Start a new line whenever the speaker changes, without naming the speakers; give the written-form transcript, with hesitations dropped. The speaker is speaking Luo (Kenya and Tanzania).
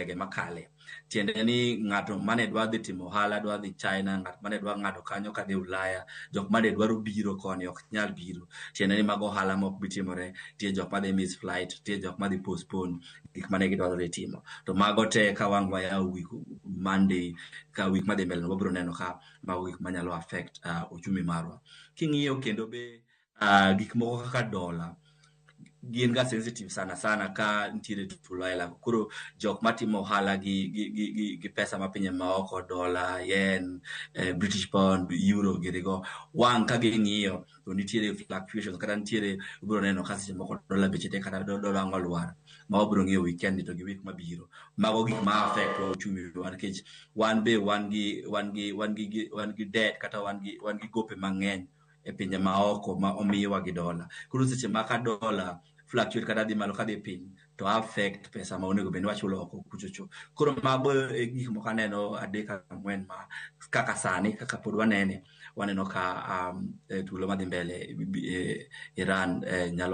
ndege makale. Tiende ni ng'ato mane dwa dhi timo ohala dwa dhi China, ng'at mane dwa ng'ado kanyo kadhi Ulaya, jok mane dwaro biro koni ok nyal biro. Tiende ni mago ohala mok bi timore, nitie jok madhi miss flight, nitie jok madhi postpone gik mane gidwaro dhi timo. To mago te ka wang' wayawo week Monday, ka week madhi mbele no wabiro neno ka mago gik manyalo affect uchumi marwa. King'iyo kendo be gik moko kaka dola gin ga sensitive sana sana ka nitiere tulo aila. Koro jok matimo ohala gi pesa ma pinje maoko, dola, yen, British pound, euro girigo, wang' ka ging'iyo to nitiere fluctuations kata nitiere ibiro neno ka seche moko dola beche tek kata dola ang' olwar ma wabiro ng'iyo weekend to gi week mabiro. Mago gik ma affect wa uchumi wa nikech wan be wan gi debt kata wan gi gope mang'eny e pinje maoko ma omiwa gi dola. Koro seche ma ka dola fluctuate kata dhi malo kadhi piny to affect pesa ma onego bed ni wachulo oko kuchocho. Koro mago e gik moko aneno adek ang'wen ma kaka sani kaka pod wanene waneno ka tulo madhi mbele Iran nyalo.